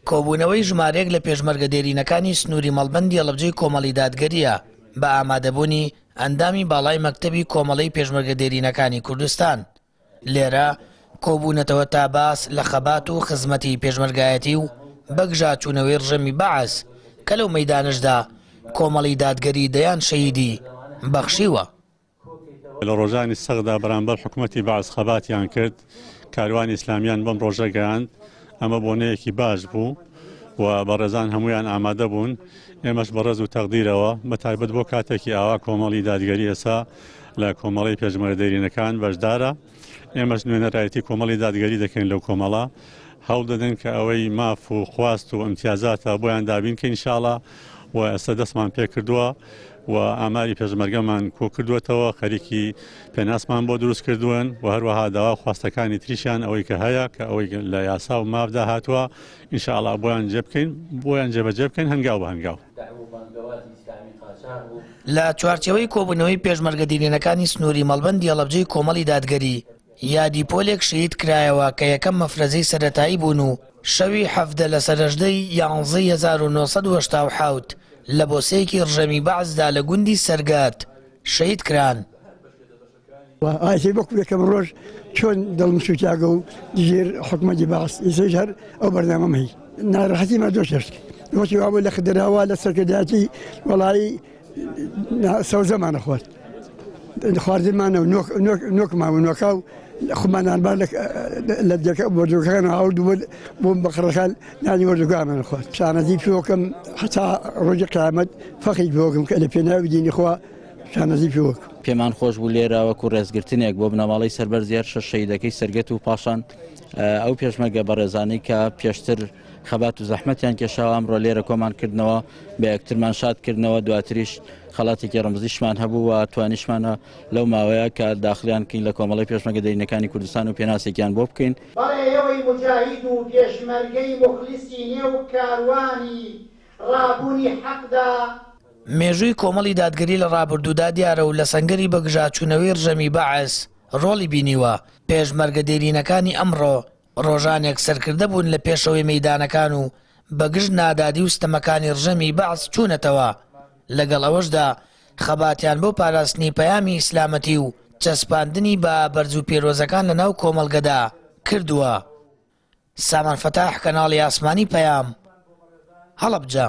کۆبوونەوەی ژمارەیەک لە پێشمەرگە دێرینەکانی سنووری مەڵبەندی هەڵەبجەی کۆمەڵی دادگەرییە بە ئامادەبوونی ئەندامی باڵای مەکتەبی کۆمەڵەی پێشمەرگە دێرینەکانی کوردستان لێرە کۆبوونەتەوە تا باس لە خەبات و خزمەتی پێشمەرگایەتی و بەگژاچوونەوەی ڕژێمی بەعس کە لەو مەیدانەشدا کۆمەڵی دادگەری دەیان شەهیدی بەخشیوە. لە ڕۆژانی سەختدا بەرامبەر حکومەتی بەعس خەباتیان کرد، کاروانی ئیسلامیان بەم ڕۆژە گەیاند، ئەمە بۆنەیەکی باش بوو و بەڕێزان هەموویان ئامادە بوون، ئێمەش بە ڕێز و تەقدیرەوە بە تایبەت بۆ کاتێکی ئاوا کۆمەڵی دادگەری ئێستا لە کۆمەڵەی پێشمەرگە دێرینەکان بەشدارە، ئێمەش نوێنەرایەتی کۆمەڵی دادگەری دەکەین لەو کۆمەڵە، هەوڵ دەدەین کە ئەوەی ماف و خواست و ئیمتیازاتە بۆیان دابین کەین ان شاءاللە و ئێستا دەستمان پێکردووە و ئاماری پێشمەرگەمان کۆکردووەتەوە خەریکی پێناسمان بۆ دروست کردوون و هەروەها داوا و خواستەکانی تریشیان ئەوەی کە هەیە کە ئەوەی لە یاسا و مافدا هاتووە ان شاءاللە بۆیان جێ بکەین بۆیان جێبەجێ بکەین هەنگاو بە هەنگاو. لە چوارچێوەی کۆبوونەوەی پێشمەرگە دیرینەکانی سنووری مەڵبەندی هەڵەبجەی کۆمەڵی دادگەری، یادی پۆلێک شەهید کرایەوە کە یەکەم مەفرەزەی سەرەتایی بوون و شەوی 17 لەسەر 18 ی یانزەی 1987 لە بۆسەیەکی ڕژێمی بەعسدا لە گوندی سەرگەت شەهید کران. ئایسەی وەکو یەکەم ڕۆژ چۆن دڵم سووتاگە و ژێر حکومەتی بەعس ئیسەیش هەر ئەو بەرنامەم هەی ناڕەحەتی مە دۆ چێشت وەکی وابوو لە خدراوە لە سەرکردایەتی وەڵایی سەوزەمانە خوارد خواردنمانە و نۆکمان و نۆکا و خۆمانان بار لە دێکە وەردوگەکان هاورد بۆ بەقڕەکان نانی وەردوگامان خوارد شانازی پێوەکەم هەتا ڕۆژی قیامەت فەخری پێوەکەم کە لە پێناوی دینی خوا شانازی پێوەکەم. پێمان خۆش بوو لێرە وەکو ڕێزگرتنێک بۆ بنەماڵەی سەربەرزی هەر شەش شەهیدەکەی سەرگەت و پاشان ئەو پێشمەرگە بەڕێزانەی کە پێشتر خەبات و زەحمەتیان کێشاوە ئەمڕۆ لێرە کۆمان کردنەوە بە یەکترمان شاد کردنەوە دواتریش خەڵاتێکی ڕەمزیشمان هەبوو و توانیشمانە لەو ماوەیە کە داخلیان کەین لە کۆمەڵی پێشمەرگە دەرینەکانی کوردستان و پێناسێکیان بۆ بکەین. بەڵێ ئێوەی موجاهید و پێشمەرگەی موخلیسی نێو کاروانی ڕابوونی حەقدا، مێژووی کۆمەڵی دادگەری لە ڕابردوودا دیارە و لە سەنگەری بەگژاچوونەوەی ڕژێمی بەعس ڕۆڵی بینیوە، پێشمەرگە دێرینەکانی ئەمڕۆ ڕۆژانێک سەرکردە بوون لە پێشەوەی مەیدانەکان و بە گژ نادادی و ستەمەکانی ڕژێمی بەعس چوونەتەوە، لەگەڵ ئەوەشدا خەباتیان بۆ پاراستنی پەیامی ئیسلامەتی و چەسپاندنی بەها بەرز و پێرۆزەکان لەناو کۆمەڵگەدا کردووە. سامان فەتاح، کەناڵی ئاسمانی پەیام، هەڵەبجە.